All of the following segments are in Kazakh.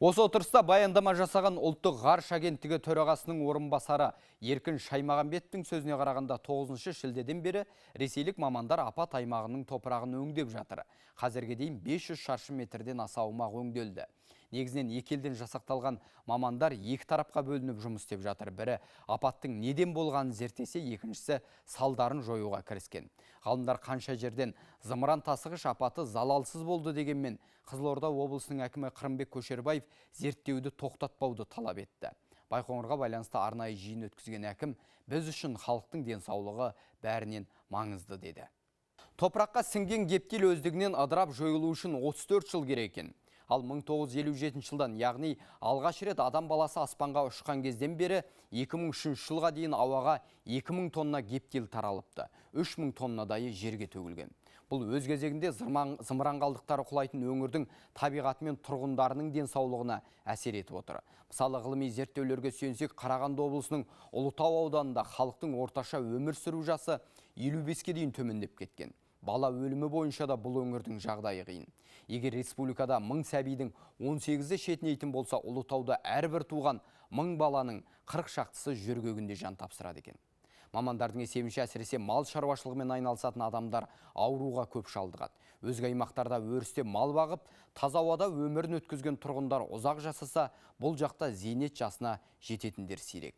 Осы отырыста баяндама жасаған ұлттық ғарыш агенттігі төрағасының орынбасары Еркін Шаймағанбеттің сөзіне қарағанда 9 шілдеден бері ресейлік мамандар апат аймағының топырағын өңдеп жатыр. Қазірге дейін 500 шаршы метрден аса аумақ өңделді. Негізінен екі елден жасақталған мамандар екі тарапқа бөлініп жұмыс істеп жатыр. Бірі апаттың неден болғанын зерттесе, екіншісі салдарын жоюға кіріскен. Ғалымдар қанша жерден зымыран тасығыш апаты залалсыз болды дегенмен, Қызылорда облысының әкімі Қырымбек Көшербаев зерттеуді тоқтатпауды талап етті. Байқоңырға байланысты арнайы жиын өткізген әкім, біз үшін халықтың денсаулығы бәрінен маңызды деді. Топыраққа сіңген гептил өздігінен ыдырап жойылу үшін 34 жыл керек екен. Ал 1957 жылдан, яғни алғаш рет адам баласы аспанға ұшқан кезден бері 2003 жылға дейін ауаға 2000 тонна гептил таралыпты. 3000 тоннадайы жерге төгілген. Бұл өз кезегінде зымыран қалдықтары құлайтын өңірдің табиғаты мен тұрғындарының денсаулығына әсер етіп отыр. Мысалы, ғылыми зерттеулерге сүйенсек, Қарағанды облысының Ұлытау ауданында халықтың орташа өмір сүру жасы 55-ке дейін төмендеп кеткен. Бала өлімі бойынша да бұл өңірдің жағдайы қиын. Егер республикада 1000 сәбидің 18-і шетінейтін болса, Ұлытауда әрбір туған 1000 баланың 40 шақтысы жөргегінде жан тапсырады екен. Мамандардың есебінше, әсіресе мал шаруашылығымен айналысатын адамдар ауруға көп шалдығады. Өзге аймақтарда өрісте мал бағып, таза ауада өмірін өткізген тұрғындар ұзақ жасаса, бұл жақта зейнет жасына жететіндер сирек.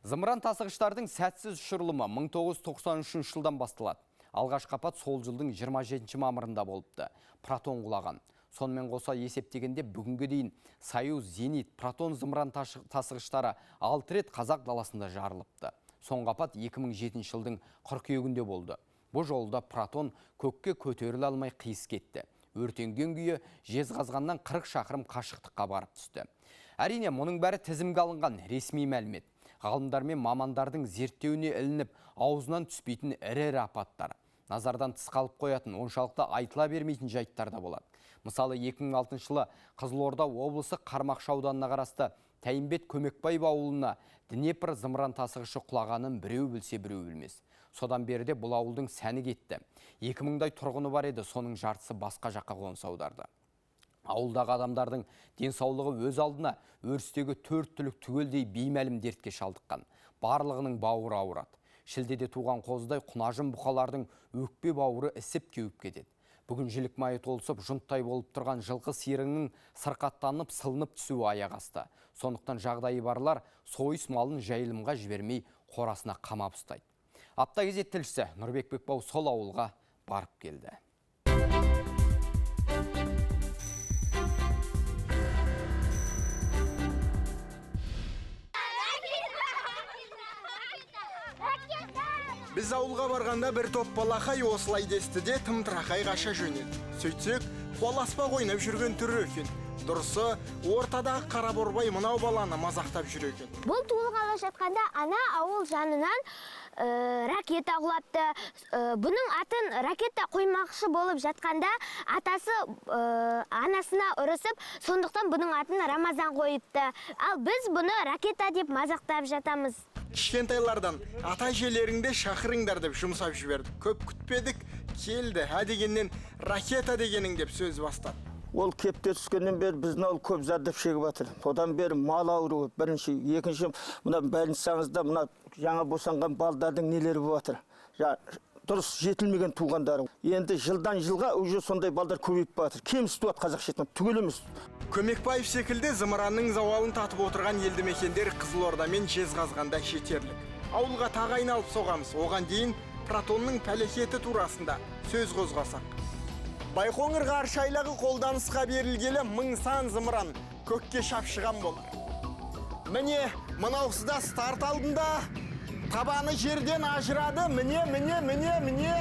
Зымыран тасығыштардың сәтсіз ұшырылымы 1993 жылдан басталады. Алғашқы апат сол жылдың 27 мамырында болыпты. Протон құлаған. Сонымен қоса есептегенде бүгінге дейін Союз, Зенит, Протон зымыран тасығыштары 6 рет қазақ даласында жарылыпты. Соңғы апат 2007 жылдың қыркүйегінде болды. Бұл жолда Протон көкке көтеріле алмай қиыс кетті. Өртенген күйі Жезқазғаннан 40 шақырым қашықтыққа барып түсті. Әрине, мұның бәрі тізімге алынған ресми мәлімет. Ғалымдар мен мамандардың зерттеуіне ілініп, аузынан түспейтін ірі-ірі апаттар. Назардан тыс қалып қоятын, оншалықты айтыла бермейтін жайттар да болады. Мысалы, 2006 жылы Қызылорда облысы Қармақшы ауданына қарасты Тәйімбет Көмекбаев ауылына Днепр зымыран тасығышы құлағанын біреу білсе, біреу білмес. Содан бері де бұл ауылдың сәні кетті. 2000-дай тұрғыны бар еді, соның жартысы басқа жаққа қоныс аударды. Ауылдағы адамдардың денсаулығы өз алдына өрістегі 4 түлік түгелдей беймәлім дертке шалдыққан. Барлығының бауыры ауырады. Шілдеде туған қозыдай құнажын бұқалардың өкпе бауыры ісіп кеуіп кетеді. Бүгін жілік майы толысып, жұнттай болып тұрған жылқы сиырының сырқаттанып, сылынып түсуі аяқ асты. Сондықтан жағдайы барлар сойыс малын жайылымға жібермей қорасына қамап ұстайды. Апта кезет тілшісі Нұрбек Бекбау сол ауылға барып келді. Біз ауылға барғанда бір топ балақай осылай десті де тым-тырақай қаша жөнелді. Сөйтсек, қуаласпақ ойнап жүрген түрі екен. Дұрысы, ортадағы қара борбай мынау баланы мазақтап жүр екен. Бұл туылғалы жатқанда ана ауыл жанынан ракета құлапты. Бұның атын ракета қоймақшы болып жатқанда атасы анасына ұрысып, сондықтан бұның атын Рамазан қойыпты. Ал біз бұны ракета деп мазақтап жатамыз. Кішкентайлардан ата әжелеріңді шақырыңдар деп жұмсап жіберді. Көп күтпедік, келді. Ә дегеннен ракета дегенің деп сөз бастады. Ол кепте түскеннен бері біздің ауыл көп зардап шегіп жатыр. Одан бері мал ауруы бірінші, екінші, мына больницаңызда мына жаңа босанған балдардың нелері болып жатыр. Дұрыс жетілмеген туғандары. Енді жылдан жылға уже сондай балдар көбейіп жатыр. Кемсітіп жатыр қазақша айтқанда, түгел емес. Көмекбаев секілді зымыранның зауалын татып отырған елді мекендер Қызылорда мен Жезқазғанда жетерлік. Ауылға тағы айналып соғамыз. Оған дейін Протонның пәлекеті турасында сөз қозғасақ. Байқоңыр ғарыш айлағы қолданысқа берілгелі мың сан зымыран көкке шапшыған болар. Міне, мынаусы да старт алдында, табаны жерден ажырады, міне, міне, міне, міне.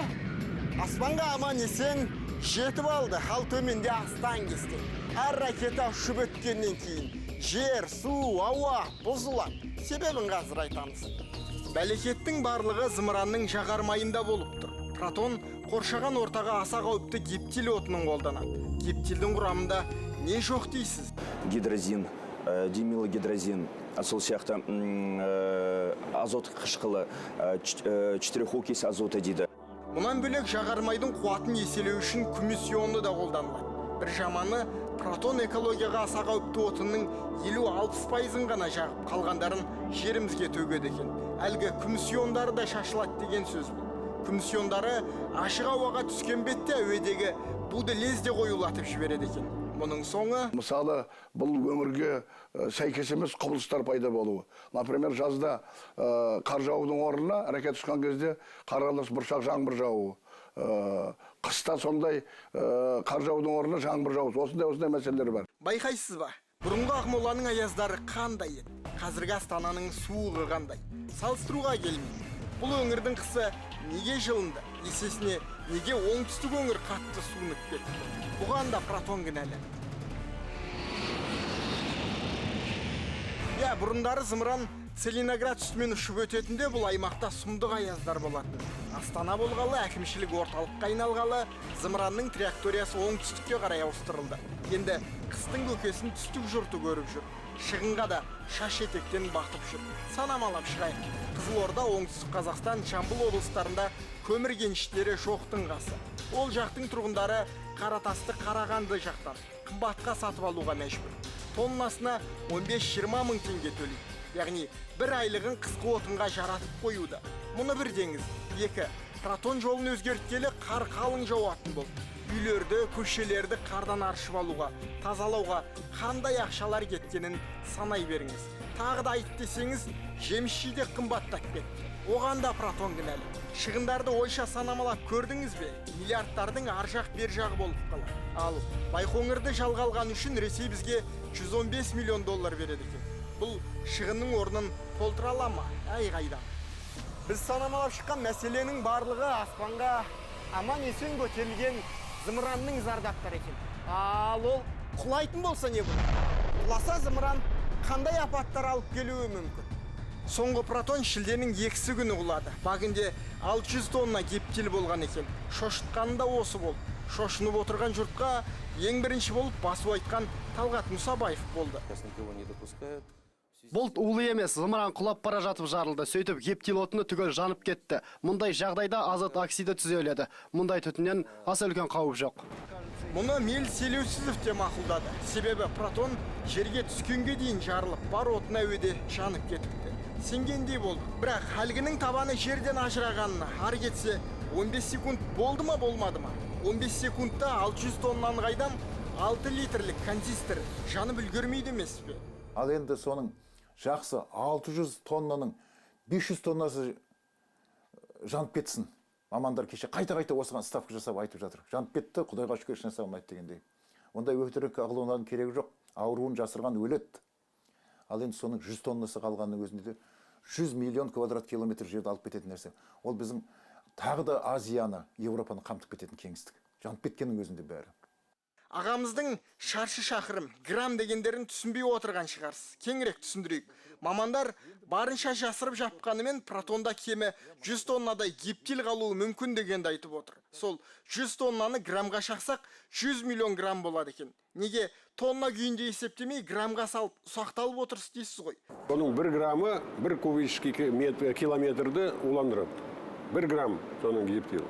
Аспанға аман есен жетіп алды, ал төменде астан кестен. Әр ракета ұшып өткеннен кейін жер, су, ауа бұзылады. Себебін қазір айтамыз. Бәлекеттің барлығы зымыранның жағармайында болып тұр. Протон қоршаған ортаға аса қауіпті гептил отынын қолданады. Гептилдің құрамында не жоқ дейсіз? Гидрозин, димилогидрозин, сол сияқты азот қышқылы, четырехокись азота дейді. Мұнан бөлек жағармайдың қуатын еселеу үшін күміс ионы да қолданылады. Бір жаманы, Протон экологияға аса қауіпті отынның 50-60%-ын ғана жағып, қалғандарын жерімізге төгеді екен. Әлгі күміс иондары да шашылады деген сөз бұл. Күміс иондары ашық ауаға түскен бетте әуедегі буды лезде қоюлатып жібереді екен. Мұның соңы... Мысалы, бұл өңірге сәйкес емес құбылыстар пайда болуы. Например, жазда қар жаудың орнына ракета ұшқан кезде қар аралас бұршақ жаңбыр жаууы. Қыста сондай қар жаудың орнына жаңбыр жауы. Осындай мәселелер бар. Байқайсыз ба? Бұрынғы Ақмоланың аяздары қандай еді? Қазіргі Астананың суығы қандай? Салыстыруға келмейді. Бұл өңірдің қысы неге жылынды? Есесіне неге оңтүстік өңір қатты суынып кетті? Бұған да Протон кінәлі. Иә, бұрындары зымыран Целиноград үстімен ұшып өтетінде бұл аймақта сұмдық аяздар болатын. Астана болғалы, әкімшілік орталыққа айналғалы зымыранның траекториясы оңтүстікке қарай ауыстырылды. Енді қыстың көкесін түстік жұрты көріп жүр. Шығынға да шаш етектен батып жүр. Санамалап шығайық. Қызылорда, Оңтүстік Қазақстан, Жамбыл облыстарында көмір кеніштері жоқтың қасы. Ол жақтың тұрғындары қара тасты Қарағанды жақтан қымбатқа сатып алуға мәжбүр. Тоннасына 15-20 мың теңге төлейді. Яғни бір айлығын қысқы отынға жаратып қоюды. Мұны бір деңіз. Екі, Протон жолын өзгерткелі қар қалың жауатын болды. Үйлерді, көшелерді қардан аршып алуға, тазалауға қандай ақшалар кеткенін санай беріңіз. Тағы да айт десеңіз, жеміс жидек қымбаттап кетті. Оған да Протон кінәлі. Шығындарды ойша санамалап көрдіңіз бе? Миллиардтардың ар жақ бер жағы болып қалады. Ал Байқоңырды жалға алған үшін Ресей бізге 115 миллион доллар береді екен. Бұл шығынның орнын толтыра ала ма? Әй қайдам. Біз санамалап шыққан мәселенің барлығы аспанға аман есен көтерілген зымыранның зардаптары екен. Ал ол құлайтын болса не болады? Құласа зымыран қандай апаттар алып келуі мүмкін? Соңғы Протон шілденің 2-сі күні құлады. Багінде 600 тонна гептил болған екен. Шошытқаны да осы болды. Шошынып отырған жұртқа ең бірінші болып басу айтқан Талғат Мұсабаев болды. Бұлт улы емес, зымыран құлап бара жатып жарылды. Сөйтіп гептил отыны түгел жанып кетті. Мұндай жағдайда азот оксиді түзеледі. Мұндай түтіннен аса үлкен қауіп жоқ. Мұны Мелс Елеусізов те мақұлдады. Себебі Протон жерге түскенге дейін жарылып, бар отын әуеде жанып кетіпті. Сенгендей болды. Бірақ әлгінің табаны жерден ажырағанына ары кетсе 15 секунд болды ма, болмады ма? 15 секундта 600 тоннаны қайдам 6 литрлік канистр жанып үлгермейді емес пе? Ал енді соның жақсы 600 тоннаның 500 тоннасы жанып кетсін. Мамандар кеше қайта-қайта осыған ставка жасап айтып жатыр. Жанып кетті, Құдайға шүкір, ешнәрсе болмайды дегендей. Ондай өтірік ағылуының керегі жоқ. Ауруын жасырған өледі. Ал енді соның 100 тоннасы қалғанның өзінде де 100 миллион квадрат километр жерді алып кететін нәрсе. Ол біздің тағы да Азияны, Еуропаны қамтып кететін кеңістік. Жанып кеткеннің өзінде бәрі. Ағамыздың шаршы шақырым, грамм дегендерін түсінбей отырған шығарсыз. Кеңірек түсіндірейік. Мамандар барынша жасырып жапқанымен Протонда кемі 100 тоннадай гептил қалуы мүмкін дегенді айтып отыр. Сол 100 тоннаны граммға шақсақ 100 миллион грамм болады екен. Неге тонна күйінде есептемей граммға салып ұсақталып отырсыз дейсіз ғой? Оның 1 граммы 1 кубический километрді уландырады. 1 грамм соның гептилі.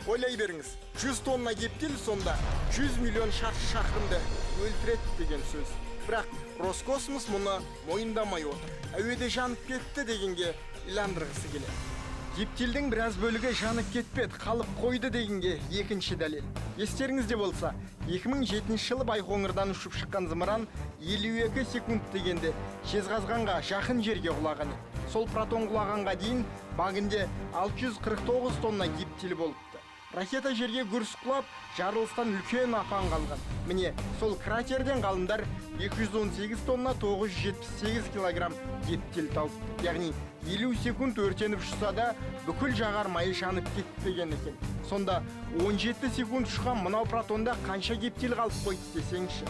Ойлай беріңіз, 100 тонна гептил сонда 100 миллион шаршы шақырымды өлтіреді деген сөз. Бірақ Роскосмос мұны мойындамай отыр. Әуеде жанып кетті дегенге иландырғысы келеді. Гептилдің біраз бөлігі жанып кетпеді, қалып қойды дегенге екінші дәлел. Естеріңізде болса, 2007 жылы Байқоңырдан ұшып шыққан зымыран 52 секунд дегенде Жезқазғанға жақын жерге құлаған еді. Сол Протон құлағанға дейін багінде 649 тонна гептил болыпты. Ракета жерге гүрс құлап, жарылыстан үлкен апан қалған. Міне, сол кратерден ғалымдар 218 тонна 978 килограмм гептил тауыпты. Яғни 50 секунд өртеніп ұшса да бүкіл жағар майы жанып кетпеген екен. Сонда 17 секунд ұшқан мынау Протонда қанша гептил қалып қойды десеңші.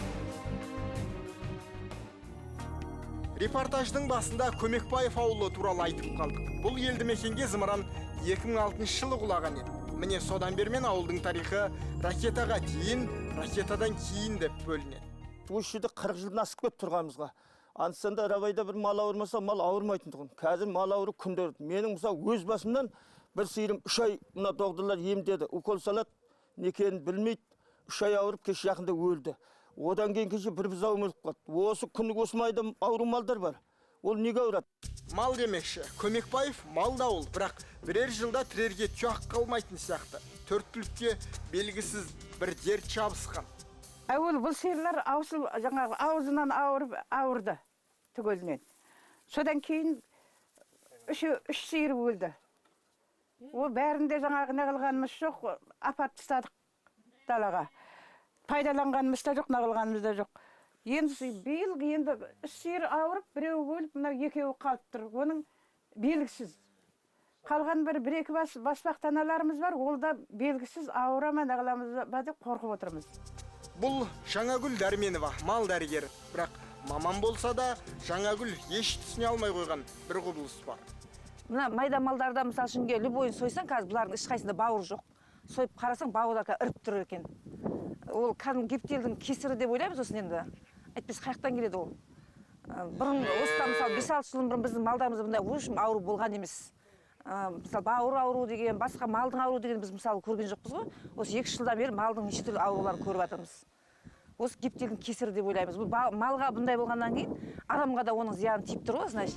Репортаждың басында Көмекбаев ауылы туралы айтып қалдық. Бұл елді мекенге зымыран 2006 жылы құлаған еді. Міне содан бермен ауылдың тарихы ракетаға дейін, ракетадан кейін деп бөлінеді. Осы жерде 40 жылдан асып кетіп тұрғанымызға. Анда-санда Рабайда бір мал ауырмаса, мал ауырмайтын тұғын. Қазір мал ауру күнделікті. Менің мысалы өз басымнан бір сиырым 3 ай мына докторлар емдеді, укол салады, не екенін білмейді. 3 ай ауырып, кеше жақында өлді. Одан кейін кеше бір бұзауым өліп қалды. Осы күні осы майда ауру малдар бар. Ол неге ауырады? Мал демекші, Көмекбаев мал да ол, бірақ бірер жылда тірерге тұяқ қалмайтын сияқты. Төрт түлікке белгісіз бір дерт жабысқан. Әуел бұл сиырлар жаңағы аузынан ауырып ауырды түгелінен. Содан кейін үш сиыр өлді. О бәрінде жаңағы не қылғанымыз жоқ, апарып тастадық далаға. Пайдаланғанымыз да жоқ, нағылғанымыз да жоқ. Енді биыл енді үш сиыр ауырып, біреуі өліп, мынау екеуі қалып тұр. Оның белгісіз. Қалған бір-екі баспақ таналарымыз бар, ол да белгісіз ауыра ма, нағыламыз ба деп қорқып отырмыз. Бұл Жаңагүл Дәрменова, мал дәрігері. Бірақ маман болса да Жаңагүл еш түсіне алмай қойған бір құбылыс бар. Мына майда малдарда, мысал үшін, любойын сойсаң, қазір бұлардың ешқайсысында бауыр жоқ. Сойып қарасаң, бауырда іріп тұр екен. Ол кәдімгі гептилдің кесірі деп ойлаймыз сосын енді. Әйтпесе қаяқтан келеді ол? Бұрын осыдан, мысалы, 5-6 жыл бұрын біздің малдарымызда бұндай ешкім ауру болған емес. Мысалы, бауыр ауру деген, басқа малдың ауру деген біз мысалы көрген жоқпыз ғой. Осы 2 жылдан бері малдың неше түрлі ауруларын көріп жатырмыз. Осы гептилдің кесірі деп ойлаймыз. Бұл малға бұндай болғаннан кейін адамға да оның зияны тиіп тұр ғой, значит.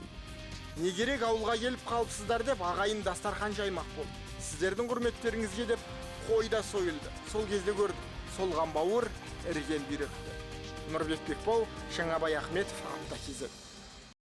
Не керек ауылға келіп қалыпсыздар деп ағайын дастархан жаймақ болды. Сіздердің құрметтеріңізге деп қой да сойылды. Сол кезде көрдім, солған бауыр, іріген бүйректі. Нұрбек Бекбол, Жаңабай Ахметов, Апта KZ.